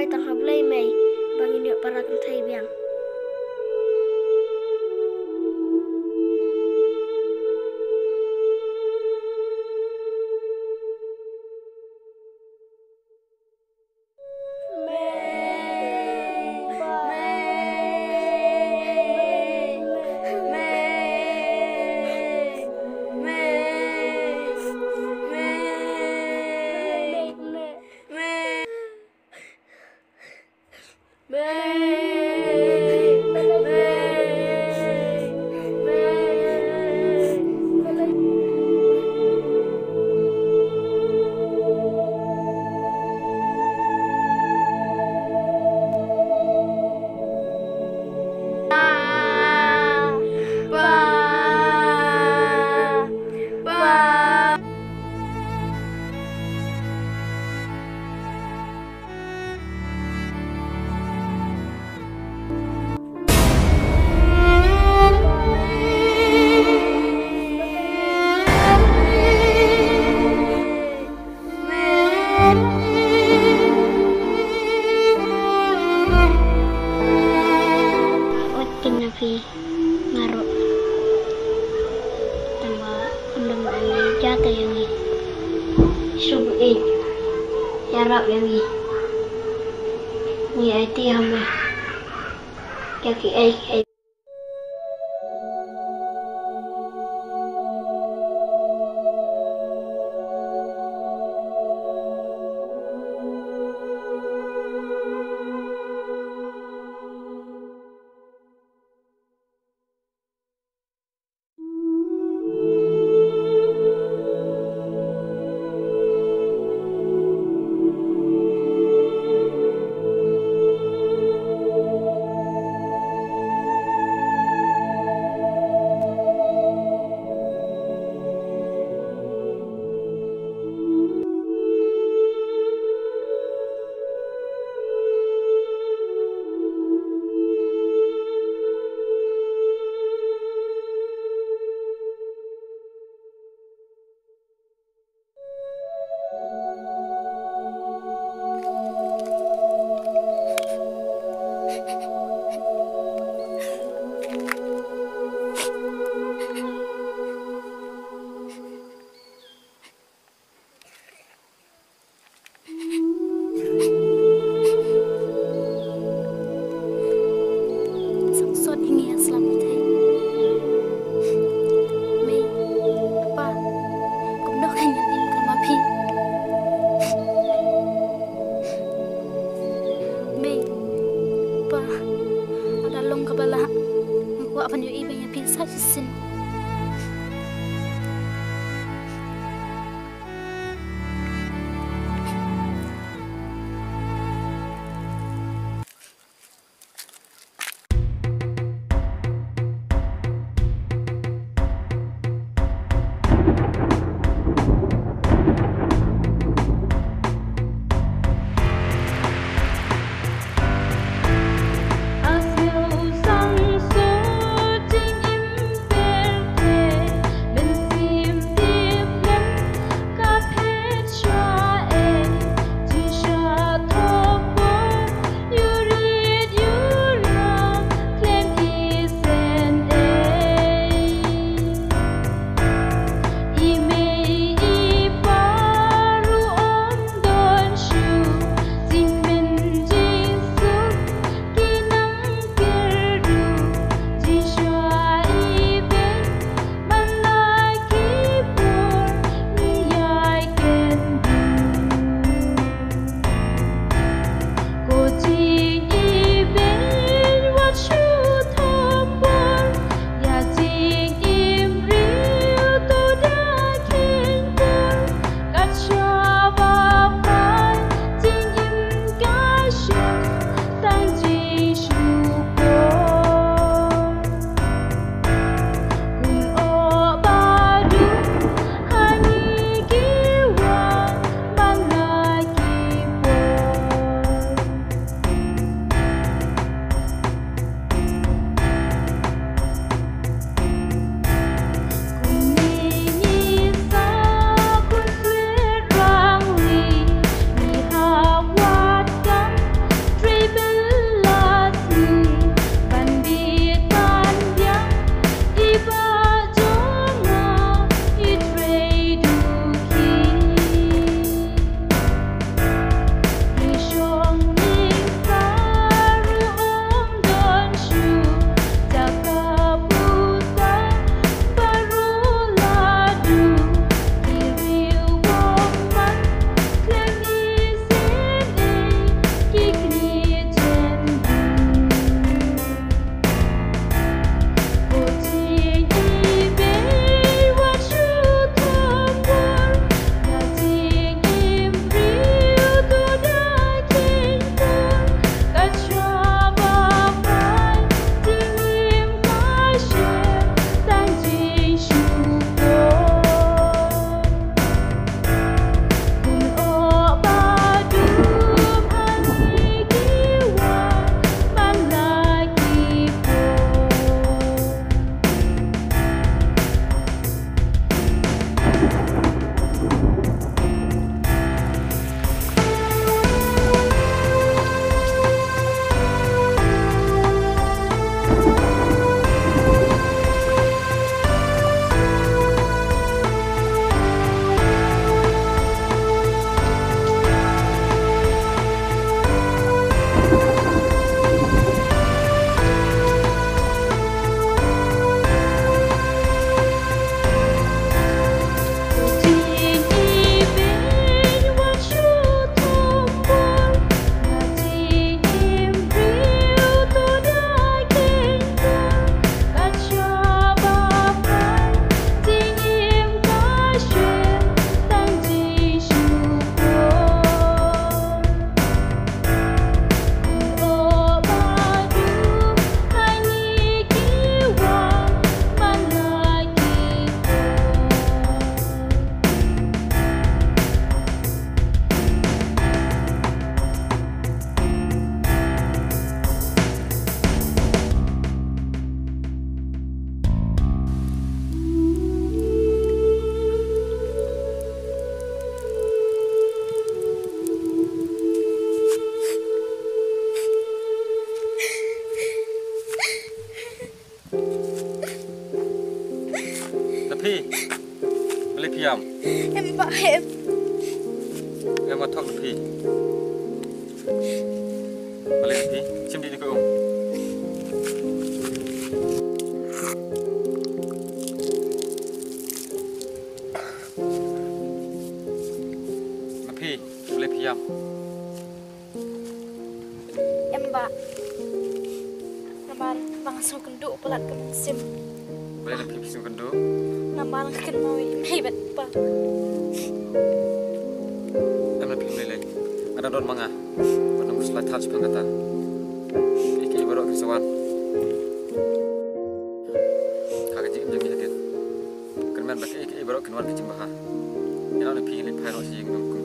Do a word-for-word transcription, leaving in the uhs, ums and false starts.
Ai tang ha Blei mei ba ngin ïoh para kynthei biang. Wat kin na phi nga ruh. Tang ba ym don ai ja ka ïa ngi. Shu bu ei ïarap ïa ngi. Ngi aiti ha me. Ïa ki ei ei. Suk sot ïa ngi ha slap pyrthei. Mei, pa, kumno kan ïa im khlem ma phi? Mei, pa, lada long kaba lah, nga kwah ban ïohi biang ïa phi sa shisien. Wat thok na phi. Balei na phi? Shim dih na ka um. Na phi, balei phi ïam? Em bah. Namar ba nga sngewkynduh palat ka mynsiem. Balei na phi phi sngewkynduh? Namar nga kynmaw ïa i mei bad i pa. Em na phi, ym lei lei. Nga dang don ma nga. Bad nang shlai than shaphang kata. Kiei kiei baroh kin sa wan. Ha ka jingim jong ngi hadien. Kynmaw ba kiei kiei baroh kin wan ka jingbha. Ïa na phi ngin leit phai noh sha ïing nongkum.